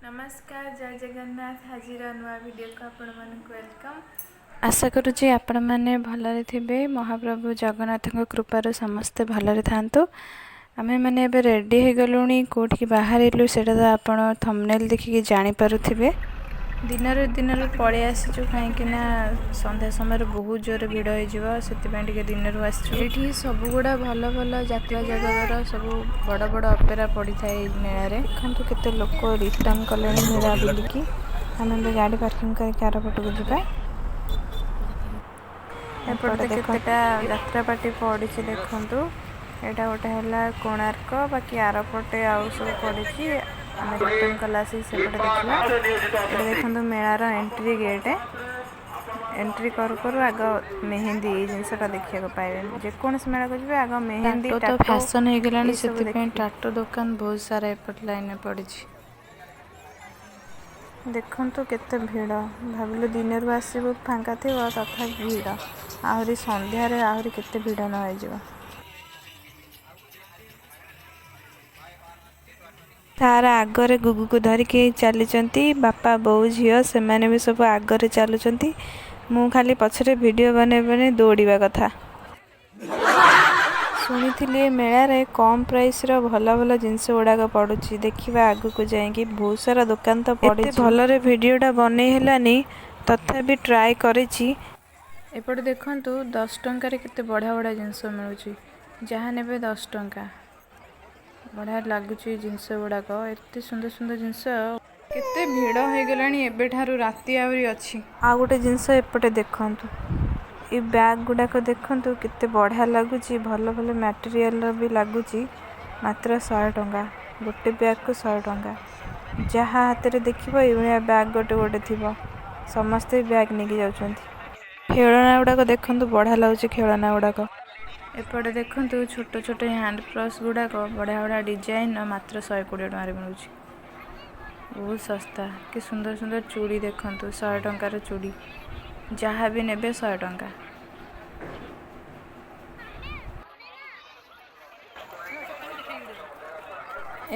ନମସ୍କାର, ଜୟ ଜଗନ୍ନାଥ। ଆଜିର ନୂଆ ଭିଡ଼ିଓକୁ ଆପଣମାନଙ୍କୁ welcome. ଆଶା କରୁଛି ଆପଣମାନେ ଭଲରେ ଥିବେ। ମହାପ୍ରଭୁ ଜଗନ୍ନାଥଙ୍କ କୃପାରୁ ସମସ୍ତେ ଭଲରେ ଥାଆନ୍ତୁ। ଆମେମାନେ ଏବେ ରେଡ଼ି ହେଇଗଲୁଣି। କେଉଁଠିକି ବାହାରିଲୁ, ସେଇଟା ତ ଆପଣ ଥମ୍ବନେଲ୍ ଦେଖିକି ଜାଣିପାରୁଥିବେ। ଦିନରୁ ଦିନରୁ ପଳେଇ ଆସିଛୁ, କାହିଁକି ନା ସନ୍ଧ୍ୟା ସମୟରେ ବହୁତ ଜୋରେ ଭିଡ଼ ହେଇଯିବ। ସେଥିପାଇଁ ଟିକେ ଦିନରୁ ଆସିଛୁ। ଏଇଠି ସବୁଗୁଡ଼ା ଭଲ ଭଲ ଯାତ୍ରା ଜଗତର ସବୁ ବଡ଼ ବଡ଼ ଅପେରା ପଡ଼ିଥାଏ ଏଇ ମେଳାରେ। ଦେଖନ୍ତୁ କେତେ ଲୋକ ରିଟର୍ନ କଲେଣି ମେଳା ବୁଲିକି। ଆମେ ଏବେ ଗାଡ଼ି ପାର୍କିଂ କରିକି ଆରପଟକୁ ଯିବା। ଏପଟେ କେତେଟା ଯାତ୍ରା ପାର୍ଟି ପଡ଼ିଛି ଦେଖନ୍ତୁ। ଏଇଟା ଗୋଟେ ହେଲା କୋଣାର୍କ, ବାକି ଆରପଟେ ଆଉ ସବୁ ପଡ଼ିଛି। ଆମେ ରିଟର୍ନ କଲା ଆସିକି ସେପଟେ ଦେଖିବା। ଏଇଟା ଦେଖନ୍ତୁ ମେଳାର ଏଣ୍ଟ୍ରି ଗେଟ୍। ଏଣ୍ଟ୍ରି କରୁ କରୁ ଆଗ ମେହେନ୍ଦୀ, ଏଇ ଜିନିଷଟା ଦେଖିବାକୁ ପାଇବେ। ଯେକୌଣସି ମେଳାକୁ ଯିବେ, ଆଗ ମେହେନ୍ଦୀ ଟାଟୋ ତ ଫ୍ୟାସନ୍ ହେଇଗଲାଣି, ଏଇସବୁ ସେଥିପାଇଁ ଦେଖିବେ। ଟାଟୋ ଦୋକାନ ବହୁତ ସାରା ଏପଟ ଲାଇନରେ ପଡ଼ିଛି। ଦେଖନ୍ତୁ କେତେ ଭିଡ଼। ଭାବିଲୁ ଦିନରୁ ଆସିବୁ, ଫାଙ୍କା ଥିବ, ତଥାପି ଭିଡ଼। ଆହୁରି ସନ୍ଧ୍ୟାରେ ଆହୁରି କେତେ ଭିଡ଼ ନ ହେଇଯିବ। ତାର ଆଗରେ ଗୁଗୁକୁ ଧରିକି ଚାଲିଛନ୍ତି ବାପା, ବୋଉ, ଝିଅ। ସେମାନେ ବି ସବୁ ଆଗରେ ଚାଲୁଛନ୍ତି। ମୁଁ ଖାଲି ପଛରେ ଭିଡ଼ିଓ ବନେଇ ବନେଇ ଦୌଡ଼ିବା କଥା। ଶୁଣିଥିଲି ଏ ମେଳାରେ କମ୍ ପ୍ରାଇସ୍ର ଭଲ ଭଲ ଜିନିଷ ଗୁଡ଼ାକ ପଡ଼ୁଛି। ଦେଖିବା ଆଗକୁ ଯାଇକି। ବହୁତ ସାରା ଦୋକାନ ତ ପଡ଼ିଛି। ଭଲରେ ଭିଡ଼ିଓଟା ବନେଇ ହେଲାନି, ତଥାପି ଟ୍ରାଏ କରିଛି। ଏପଟେ ଦେଖନ୍ତୁ, 10 ଟଙ୍କାରେ କେତେ ବଢ଼ିଆ ବଢ଼ିଆ ଜିନିଷ ମିଳୁଛି। ଯାହା ନେବେ 10 ଟଙ୍କା। ବଢ଼ିଆ ଲାଗୁଛି ଏ ଜିନିଷ ଗୁଡ଼ାକ, ଏତେ ସୁନ୍ଦର ସୁନ୍ଦର ଜିନିଷ। କେତେ ଭିଡ଼ ହେଇଗଲାଣି ଏବେଠାରୁ, ରାତି ଆହୁରି ଅଛି। ଆଉ ଗୋଟେ ଜିନିଷ ଏପଟେ ଦେଖନ୍ତୁ। ଏଇ ବ୍ୟାଗ୍ ଗୁଡ଼ାକ ଦେଖନ୍ତୁ, କେତେ ବଢ଼ିଆ ଲାଗୁଛି। ଭଲ ଭଲ ମ୍ୟାଟେରିଆଲର ବି ଲାଗୁଛି। ମାତ୍ର 100 ଟଙ୍କା ଗୋଟେ ବ୍ୟାଗକୁ, 100 ଟଙ୍କା। ଯାହା ହାତରେ ଦେଖିବ, ଏଇଭଳିଆ ବ୍ୟାଗ୍ ଗୋଟେ ଗୋଟେ ଥିବ। ସମସ୍ତେ ବ୍ୟାଗ୍ ନେଇକି ଯାଉଛନ୍ତି। ଖେଳଣା ଗୁଡ଼ାକ ଦେଖନ୍ତୁ, ବଢ଼ିଆ ଲାଗୁଛି ଖେଳଣା ଗୁଡ଼ାକ। ଏପଟେ ଦେଖନ୍ତୁ, ଛୋଟ ଛୋଟ ହ୍ୟାଣ୍ଡ ପର୍ସ ଗୁଡ଼ାକ ବଢ଼ିଆ ବଢ଼ିଆ ଡିଜାଇନର, ମାତ୍ର 120 ଟଙ୍କାରେ ମିଳୁଛି। ବହୁତ ଶସ୍ତା। କି ସୁନ୍ଦର ସୁନ୍ଦର ଚୁଡ଼ି ଦେଖନ୍ତୁ, 100 ଟଙ୍କାର ଚୁଡ଼ି। ଯାହା ବି ନେବେ 100 ଟଙ୍କା।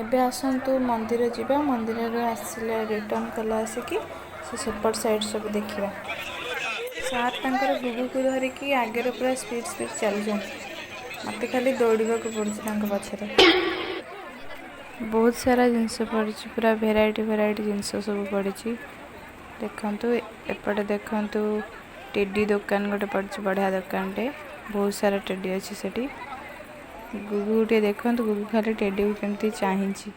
ଏବେ ଆସନ୍ତୁ ମନ୍ଦିର ଯିବା। ମନ୍ଦିରରୁ ଆସିଲେ, ରିଟର୍ନ କଲା ଆସିକି ସେ ସେପଟ ସାଇଡ଼୍ ସବୁ ଦେଖିବା। ସାର୍ ତାଙ୍କର ଗୁଗୁକୁ ଧରିକି ଆଗରେ ପୁରା ସ୍ପିଡ଼ ସ୍ପିଡ଼ ଚାଲୁଛନ୍ତି। ମୋତେ ଖାଲି ଦୌଡ଼ିବାକୁ ପଡ଼ୁଛି ତାଙ୍କ ପଛରେ। ବହୁତ ସାରା ଜିନିଷ ପଡ଼ିଛି, ପୁରା ଭେରାଇଟି ଭେରାଇଟି ଜିନିଷ ସବୁ ପଡ଼ିଛି। ଦେଖନ୍ତୁ, ଏପଟେ ଦେଖନ୍ତୁ, ଟେଡି ଦୋକାନ ଗୋଟେ ପଡ଼ିଛି। ବଢ଼ିଆ ଦୋକାନଟେ, ବହୁତ ସାରା ଟେଡି ଅଛି ସେଠି। ଗୁଗୁ ଟିକେ ଦେଖନ୍ତୁ, ଗୁଗୁ ଖାଲି ଟେଡିକୁ କେମିତି ଚାହିଁଛି।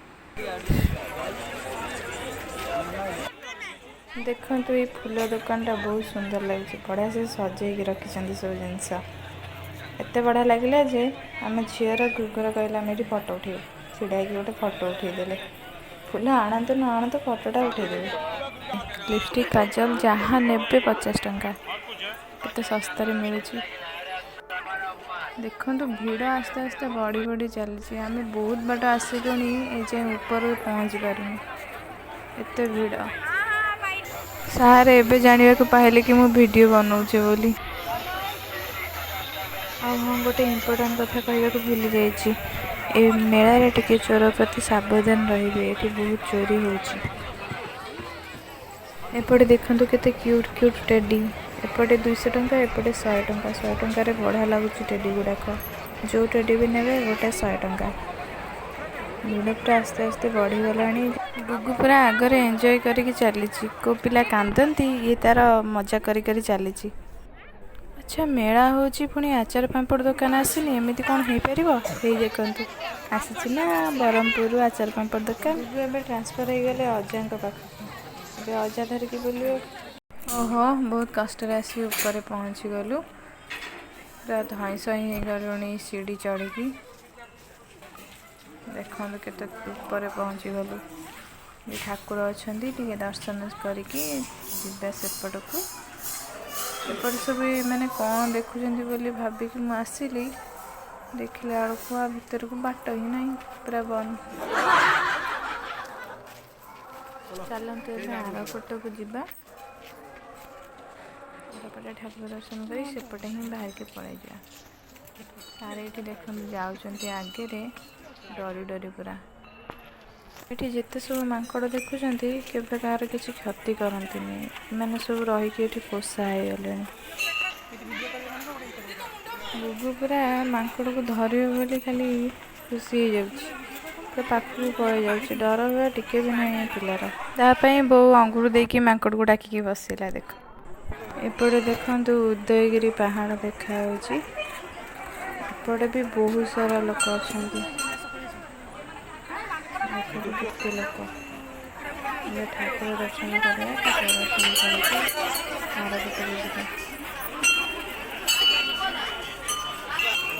ଦେଖନ୍ତୁ, ଏଇ ଫୁଲ ଦୋକାନଟା ବହୁତ ସୁନ୍ଦର ଲାଗୁଛି। ବଢ଼ିଆ ସେ ସଜେଇକି ରଖିଛନ୍ତି ସବୁ ଜିନିଷ। ଏତେ ବଢ଼ିଆ ଲାଗିଲା ଯେ ଆମ ଝିଅର ଗୁଗୁର କହିଲା, ଆମେ ଏଠି ଫଟୋ ଉଠେଇବୁ। ଛିଡ଼ା ହେଇକି ଗୋଟେ ଫଟୋ ଉଠେଇଦେଲେ। ଫୁଲ ଆଣନ୍ତୁ ନ ଆଣନ୍ତୁ, ଫଟୋଟା ଉଠେଇଦେବେ। ଲିପଷ୍ଟିକ୍, କାଜଲ ଯାହା ନେବେ 50 ଟଙ୍କା। କେତେ ଶସ୍ତାରେ ମିଳୁଛି ଦେଖନ୍ତୁ। ଭିଡ଼ ଆସ୍ତେ ଆସ୍ତେ ବଢ଼ି ବଢ଼ି ଚାଲିଛି। ଆମେ ବହୁତ ବାଟ ଆସିଲୁଣି, ଏଯାଏଁ ଉପରକୁ ପହଞ୍ଚି ପାରୁନୁ, ଏତେ ଭିଡ଼। ସାର୍ ଏବେ ଜାଣିବାକୁ ପାଇଲେ କି ମୁଁ ଭିଡ଼ିଓ ବନଉଛି ବୋଲି। ଆଉ ହଁ, ଗୋଟେ ଇମ୍ପୋର୍ଟାଣ୍ଟ କଥା କହିବାକୁ ଭୁଲି ଯାଇଛି। ଏ ମେଳାରେ ଟିକେ ଚୋର ପ୍ରତି ସାବଧାନ ରହିବେ। ଏଠି ବହୁତ ଚୋରି ହେଉଛି। ଏପଟେ ଦେଖନ୍ତୁ, କେତେ କ୍ୟୁଟ୍ କ୍ୟୁଟ୍ ଟେଡି। ଏପଟେ 200 ଟଙ୍କା, ଏପଟେ 100 ଟଙ୍କା। 100 ଟଙ୍କାରେ ବଢ଼ିଆ ଲାଗୁଛି ଟେଡି ଗୁଡ଼ାକ। ଯେଉଁ ଟେଡି ବି ନେବେ, ଗୋଟେ 100 ଟଙ୍କା। ଭିଡ଼ ପୁରା ଆସ୍ତେ ଆସ୍ତେ ବଢ଼ିଗଲାଣି। ଗୁଗୁ ପୁରା ଆଗରେ ଏନ୍ଜୟ କରିକି ଚାଲିଛି। କେଉଁ ପିଲା କାନ୍ଦନ୍ତି, ଇଏ ତାର ମଜା କରି କରି ଚାଲିଛି। ଆଚ୍ଛା, ମେଳା ହେଉଛି, ପୁଣି ଆଚାର ପାମ୍ପଡ଼ ଦୋକାନ ଆସିନି, ଏମିତି କ'ଣ ହେଇପାରିବ? ହେଇ ଦେଖନ୍ତୁ, ଆସିଛି ନା ବ୍ରହ୍ମପୁରରୁ ଆଚାର ପାମ୍ପଡ଼ ଦୋକାନ। ଗୁଗୁ ଏବେ ଟ୍ରାନ୍ସଫର୍ ହେଇଗଲେ ଅଜାଙ୍କ ପାଖକୁ। ଏବେ ଅଜା ଧରିକି ବୁଲିବ। ଓହୋ, ବହୁତ କଷ୍ଟରେ ଆସି ଉପରେ ପହଞ୍ଚିଗଲୁ। ପୁରା ଧଇଁ ସଇଁ ହେଇଗଲୁଣି ସିଡ଼ି ଚଢ଼ିକି। ଦେଖନ୍ତୁ, କେତେ ଉପରେ ପହଞ୍ଚିଗଲୁ। ଏ ଠାକୁର ଅଛନ୍ତି, ଟିକେ ଦର୍ଶନ କରିକି ଯିବା ସେପଟକୁ। ଏପଟେ ସବୁ ମାନେ କ'ଣ ଦେଖୁଛନ୍ତି ବୋଲି ଭାବିକି ମୁଁ ଆସିଲି। ଦେଖିଲା ବେଳକୁ ଆ ଭିତରକୁ ବାଟ ହିଁ ନାହିଁ, ପୁରା ବନ୍ଦ। ଚାଲନ୍ତୁ, ଏବେ ଆର ପଟକୁ ଯିବା। ଆରପଟେ ଠାକୁର ଦର୍ଶନ କରି ସେପଟେ ହିଁ ବାହାରିକି ପଳେଇଯିବା। ସାର୍ ଏଇଠି ଦେଖନ୍ତୁ, ଯାଉଛନ୍ତି ଆଗରେ ଡରି ଡରି ପୁରା। ଏଠି ଯେତେ ସବୁ ମାଙ୍କଡ଼ ଦେଖୁଛନ୍ତି, କେବେ କାହାର କିଛି କ୍ଷତି କରନ୍ତିନି। ଏମାନେ ସବୁ ରହିକି ଏଠି ପୋଷା ହେଇଗଲେଣି। ଗୁଗୁ ପୁରା ମାଙ୍କଡ଼କୁ ଧରିବ ବୋଲି ଖାଲି ଖୁସି ହେଇଯାଉଛି, ପୁରା ପାଖକୁ ପଳେଇ ଯାଉଛି। ଡର ଭୟ ଟିକେ ବି ନାହିଁ ଏ ପିଲାର। ତା ପାଇଁ ବୋଉ ଅଙ୍ଗୁର ଦେଇକି ମାଙ୍କଡ଼କୁ ଡାକିକି ବସିଲା। ଦେଖ, ଏପଟେ ଦେଖନ୍ତୁ, ଉଦୟଗିରି ପାହାଡ଼ ଦେଖାଯାଉଛି। ଏପଟେ ବି ବହୁତ ସାରା ଲୋକ ଅଛନ୍ତି। ଦେଖନ୍ତୁ କେତେ ଲୋକ। ଏବେ ଠାକୁର ଦର୍ଶନ କରିବା। ଠାକୁର ଦର୍ଶନ କରିକି ଆରପଟକୁ ଯିବା।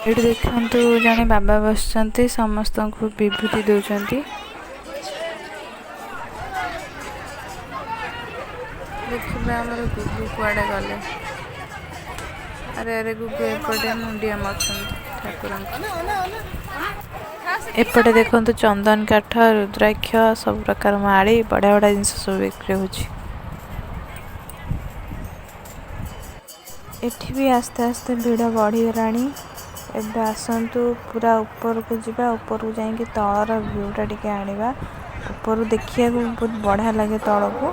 ଏଠି ଦେଖନ୍ତୁ, ଜଣେ ବାବା ବସିଛନ୍ତି, ସମସ୍ତଙ୍କୁ ବିଭୂତି ଦେଉଛନ୍ତି। ଦେଖିବା ଆମର ଗୁଗୁ କୁଆଡ଼େ ଗଲେ। ଆରେ ଆରେ, ଗୁଗୁ ଏପଟେ ମୁଣ୍ଡିଆ ମାରୁଛନ୍ତି ଠାକୁରଙ୍କୁ। ଏପଟେ ଦେଖନ୍ତୁ, ଚନ୍ଦନ କାଠ, ରୁଦ୍ରାକ୍ଷ, ସବୁ ପ୍ରକାର ମାଳି, ବଢ଼ିଆ ବଢ଼ିଆ ଜିନିଷ ସବୁ ବିକ୍ରି ହେଉଛି। ଏଠି ବି ଆସ୍ତେ ଆସ୍ତେ ଭିଡ଼ ବଢ଼ିଗଲାଣି। ଏବେ ଆସନ୍ତୁ, ପୁରା ଉପରକୁ ଯିବା। ଉପରକୁ ଯାଇକି ତଳର ଭ୍ୟୁଟା ଟିକେ ଆଣିବା। ଉପରୁ ଦେଖିବାକୁ ବହୁତ ବଢ଼ିଆ ଲାଗେ ତଳକୁ।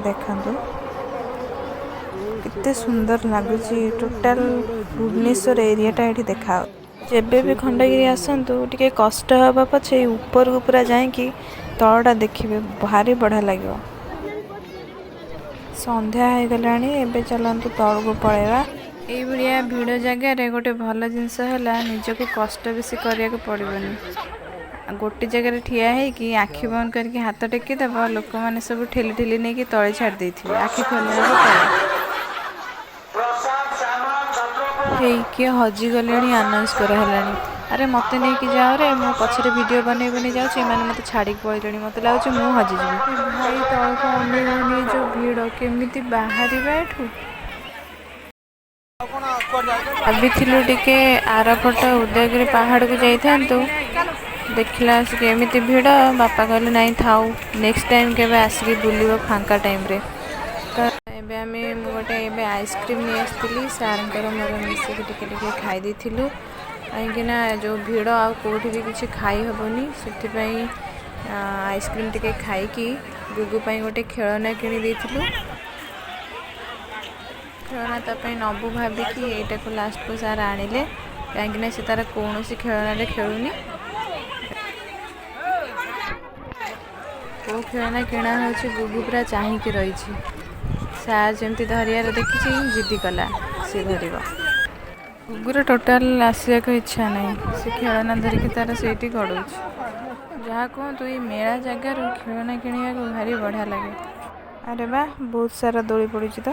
ଦେଖନ୍ତୁ କେତେ ସୁନ୍ଦର ଲାଗୁଛି। ଟୋଟାଲ ଭୁବନେଶ୍ୱର ଏରିଆଟା ଏଠି ଦେଖାଯାଉଛି। ଯେବେ ବି ଖଣ୍ଡଗିରି ଆସନ୍ତୁ, ଟିକେ କଷ୍ଟ ହେବ ପଛେ, ଏଇ ଉପରକୁ ପୁରା ଯାଇକି ତଳଟା ଦେଖିବେ, ଭାରି ବଢ଼ିଆ ଲାଗିବ। ସନ୍ଧ୍ୟା ହେଇଗଲାଣି, ଏବେ ଚାଲନ୍ତୁ ତଳକୁ ପଳେଇବା। ଏଇଭଳିଆ ଭିଡ଼ ଜାଗାରେ ଗୋଟେ ଭଲ ଜିନିଷ ହେଲା, ନିଜକୁ କଷ୍ଟ ବେଶୀ କରିବାକୁ ପଡ଼ିବନି। ଗୋଟେ ଜାଗାରେ ଠିଆ ହେଇକି ଆଖି ବନ୍ଦ କରିକି ହାତ ଟେକିଦେବ, ଲୋକମାନେ ସବୁ ଠେଲି ଠେଲି ନେଇକି ତଳେ ଛାଡ଼ି ଦେଇଥିବେ। ଆଖି ଖୋଲିଲା ବେଳକୁ ତଳେ। ହେଇ, କିଏ ହଜିଗଲେଣି, ଆନାଉନ୍ସ କରାହେଲାଣି। ଆରେ, ମୋତେ ନେଇକି ଯାଅରେ, ମୁଁ ପଛରେ ଭିଡ଼ିଓ ବନେଇ ବନେଇ ଯାଉଛି। ଏମାନେ ମୋତେ ଛାଡ଼ିକି ପଳେଇଲେଣି, ମୋତେ ଲାଗୁଛି ମୁଁ ହଜିଯିବି। ଭାଇ, ତଳକୁ ଅନେଇ ଅନେଇ ଯେଉଁ ଭିଡ଼, କେମିତି ବାହାରିବା ଏଠୁ? ଭାବିଥିଲୁ ଟିକେ ଆରପଟ ଉଦୟଗିରି ପାହାଡ଼କୁ ଯାଇଥାନ୍ତୁ। ଦେଖିଲା ଆସିକି ଏମିତି ଭିଡ଼, ବାପା କହିଲେ ନାଇଁ ଥାଉ, ନେକ୍ସଟ ଟାଇମ୍ କେବେ ଆସିକି ବୁଲିବ ଫାଙ୍କା ଟାଇମ୍ରେ। ତ ଏବେ ଆମେ, ମୁଁ ଗୋଟେ ଏବେ ଆଇସ୍କ୍ରିମ୍ ନେଇ ଆସିଥିଲି। ସାର୍ଙ୍କର ମୋର ମିଶିକି ଟିକେ ଟିକେ ଖାଇ ଦେଇଥିଲୁ, କାହିଁକିନା ଯେଉଁ ଭିଡ଼ ଆଉ କେଉଁଠି ବି କିଛି ଖାଇ ହେବନି। ସେଥିପାଇଁ ଆଇସ୍କ୍ରିମ୍ ଟିକେ ଖାଇକି ଗୁଗୁ ପାଇଁ ଗୋଟେ ଖେଳନା କିଣି ଦେଇଥିଲୁ। ଖେଳନା ତା ପାଇଁ ନବୁ ଭାବିକି ଏଇଟାକୁ ଲାଷ୍ଟକୁ ସାର୍ ଆଣିଲେ, କାହିଁକିନା ସେ ତାର କୌଣସି ଖେଳନାରେ ଖେଳୁନି। କେଉଁ ଖେଳନା କିଣା ହେଉଛି, ଗୁଗୁ ପୁରା ଚାହିଁକି ରହିଛି। ସାର୍ ଯେମିତି ଧରିବାର ଦେଖିଛି, ଜିଦି କଲା, ସେ ଧରିବ। ଗୁଗୁର ଟୋଟାଲ ଆସିବାକୁ ଇଚ୍ଛା ନାହିଁ। ସେ ଖେଳନା ଧରିକି ତାର ସେଇଠି ଗଡ଼ଉଛି। ଯାହା କୁହନ୍ତୁ, ଏଇ ମେଳା ଜାଗାରୁ ଖେଳନା କିଣିବାକୁ ଭାରି ବଢ଼ିଆ ଲାଗେ। ଆରେ ବା, ବହୁତ ସାରା ଦୋଳି ପଡ଼ିଛି ତ।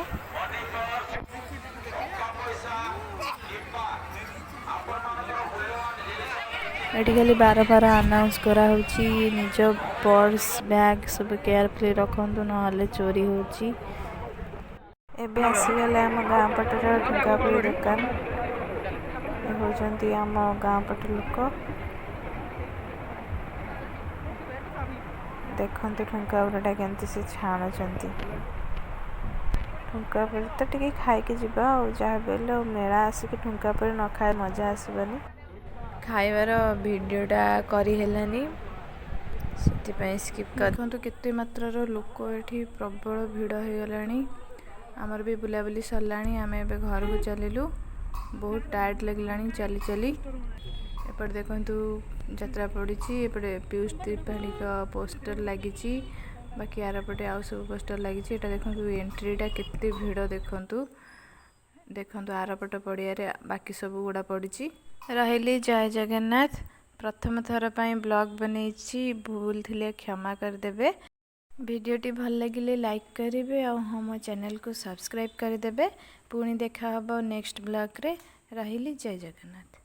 ଏଠି ଖାଲି ବାର ବାର ଆନାଉନ୍ସ କରାହେଉଛି, ନିଜ ପର୍ସ, ବ୍ୟାଗ୍ ସବୁ କେୟାରଫୁଲି ରଖନ୍ତୁ, ନହେଲେ ଚୋରି ହେଉଛି। ଏବେ ଆସିଗଲେ ଆମ ଗାଁ ପଟର ଠୁଙ୍କାପୁରୀ ଦୋକାନ। ଏ ହେଉଛନ୍ତି ଆମ ଗାଁ ପଟ ଲୋକ। ଦେଖନ୍ତୁ ଠୁଙ୍କାପୁରୀଟା କେମିତି ସେ ଛାଣୁଛନ୍ତି। ଠୁଙ୍କାପୁରୀ ତ ଟିକେ ଖାଇକି ଯିବା ଆଉ, ଯାହା ବି ହେଲେ ଆଉ ମେଳା ଆସିକି ଠୁଙ୍କାପୁରୀ ନ ଖାଏ ମଜା ଆସିବନି। ଖାଇବାର ଭିଡ଼ିଓଟା କରିହେଲାନି, ସେଥିପାଇଁ ସ୍କିପ୍ କରି। ଦେଖନ୍ତୁ କେତେ ମାତ୍ରାର ଲୋକ ଏଠି, ପ୍ରବଳ ଭିଡ଼ ହେଇଗଲାଣି। ଆମର ବି ବୁଲାବୁଲି ସରିଲାଣି, ଆମେ ଏବେ ଘରକୁ ଚାଲିଲୁ। ବହୁତ ଟାୟାର୍ଡ଼ ଲାଗିଲାଣି ଚାଲି ଚାଲି। ଏପଟେ ଦେଖନ୍ତୁ, ଯାତ୍ରା ପଡ଼ିଛି। ଏପଟେ ପିୟୁଷ ତ୍ରିପାଠୀଙ୍କ ପୋଷ୍ଟର ଲାଗିଛି, ବାକି ଆରପଟେ ଆଉ ସବୁ ପୋଷ୍ଟର ଲାଗିଛି। ଏଇଟା ଦେଖନ୍ତୁ, ଏଣ୍ଟ୍ରିଟା କେତେ ଭିଡ଼ ଦେଖନ୍ତୁ। ଦେଖନ୍ତୁ, ଆରପଟ ପଡ଼ିଆରେ ବାକି ସବୁ ଗୁଡ଼ା ପଡ଼ିଛି। ରହିଲି, ଜୟ ଜଗନ୍ନାଥ। ପ୍ରଥମ ଥର ପାଇଁ ବ୍ଲଗ୍ ବନେଇଛି, ଭୁଲ ଥିଲେ କ୍ଷମା କରିଦେବେ। ଭିଡ଼ିଓଟି ଭଲ ଲାଗିଲେ ଲାଇକ୍ କରିବେ ଆଉ ହଁ, ମୋ ଚ୍ୟାନେଲକୁ ସବସ୍କ୍ରାଇବ୍ କରିଦେବେ। ପୁଣି ଦେଖା ହେବ ନେକ୍ସଟ ବ୍ଲଗ୍ରେ। ରହିଲି, ଜୟ ଜଗନ୍ନାଥ।